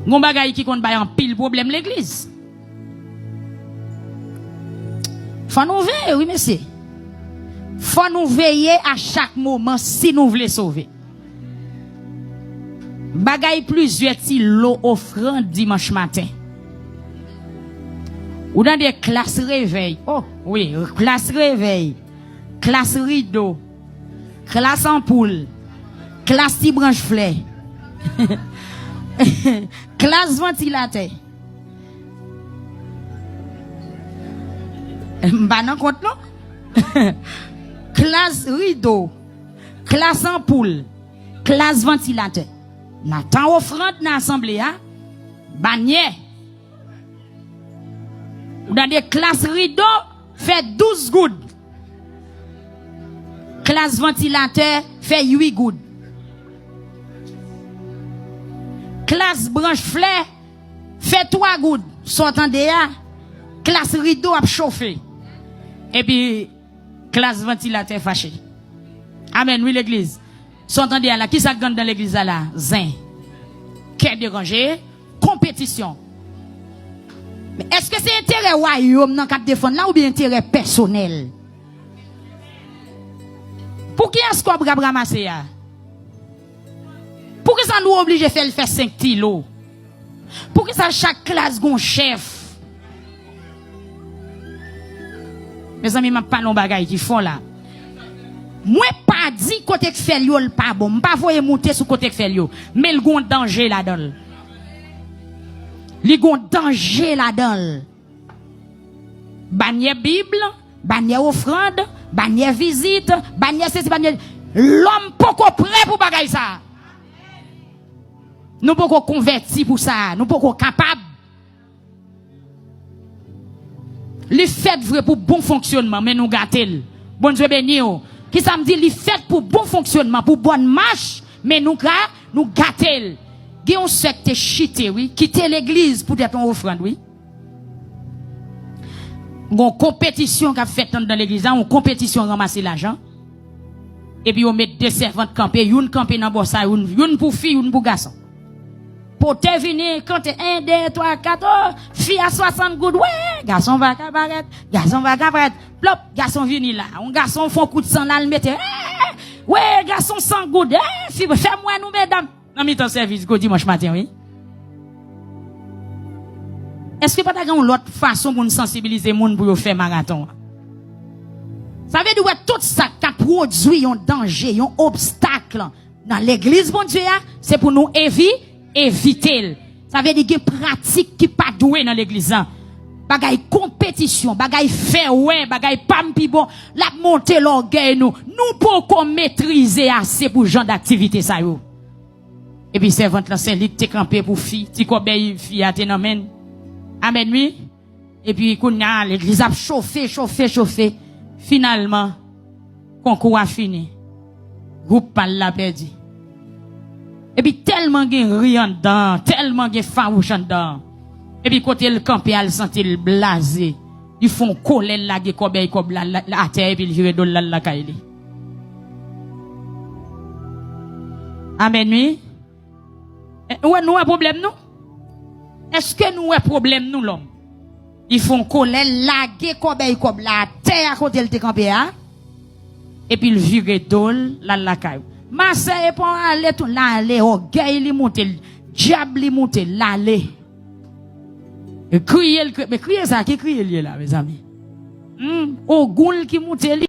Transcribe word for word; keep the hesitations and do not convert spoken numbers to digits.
Gon bagay ki konn bay anpil pwoblèm legliz. Fò nou veye, wi, mesye. Fò nou veye a chak moman si nou vle sove. Bagay plizyè ti lo ofrann dimanch maten. Ou tande klas revèy. Oh, wi, klas revèy. Klas rido. Klas anpoul. Klas ti branch flè. Klas vantilatè. M pa nan kont non. Klas rido. Klas anpoul. Klas vantilatè. Nan tan ofrann nan asanble a, banyè. Ou tande klas rido fè douz goud. Klas vantilatè fè uit goud. Klas branch flè fè twa goud. Sa w tande a, klas rido ap chofe. Epi klas vantilatè fache. Amèn, wi, legliz. Sa w tande a la, kisa k anndan legliz la la? Zen. Kè deranje, konpetisyon. Men èske se enterè wayòm nan k ap defann la oubyen enterè pèsonèl? Pou kiyès kòb w ap ranmase a? Poukisa nou oblije fè l fè senk ti lo? Poukisa chak klas gon chèf? Mezanmi, m ap pale yon bagay ki fò la. Mwen pa di kote k fè l yo, l pa bon. M pa voye moute sou kote k fè l yo. Men l gon danje ladan l. Li gon danje ladan l. Banyè Bib, banyè ofrann, banyè vizit, banyè sesi, banyè. Lòm poko prè pou bagay sa. Nou poko konvèti pou sa. Nou poko kapab. Li fèt vre pou bon fonksyonman, men nou gate l. Bondye beni w. Kisa m di? Li fèt pou bon fonksyonman, pou bòn mach, men nou ka, nou gate l. Gen yon sè k te chite, wi, kite legliz poutèt yon ofrann, wi. Gon konpetisyon k ap fèt anndan legliz la, yon konpetisyon ranmase lajan. Epi yo met de sèvant kanpe, youn kanpe nan bò sa, youn, youn pou fi, youn pou gason. Pote vini, konte en, de, twa, kat, o, fi a swasant goud, wè, gason va ka parèt, gason va ka parèt, plop, gason vini la. Yon gason fè yon kout san la, l mete, eh, wè, gason san goud, eh, fi, fè m wè nou, medam. Nan mitan sèvis gwo dimanch maten, wi. Èske pa ta gen yon lòt fason pou n sansibilize moun pou yo fè maraton an? Sa vle di, wè, tout sa k ap pwodui yon danje, yon obstak nan legliz Bondye a, se pou nou evi-, evite l. Sa vle di, gen pratik ki pa dwe nan legliz la. Bagay konpetisyon, bagay fè wè, bagay pa m pi bon, l ap monte lògèy nou. Nou poko metrize ase pou jan d aktivite sa yo. Epi sèvant lan, se li k te kanpe pou fi, ti kòbèy fi a te nan men l. Amèn, wi. Epi kounye a, legliz ap chofe, chofe, chofe. Finalman, konkou a fini. Gwoup pa l la pèdi. Epi tèlman gen ri anndan, tèlman gen fawouch anndan. Epi kote l kanpe a, l santi l blaze. Li fè yon kolè, l lage kòbèy kòb la, la, la atè, epi l vire do l, l al lakay li. Amèn, wi. E, ou wè, nou wè pwoblèm nou? Èske nou wè pwoblèm nou, lòm? Li fè yon kolè, l lage kòbèy kòb la atè a kote l te kanpe a, epi l vire do l, l al lakay. Masè epa w ale tou, l ale, ògèy li moute, dyab li moute, l ale. E kriye l, kri-, men kriye sa, ki kriye l ye la, mezanmi? Hmm, ogou l ki moute li.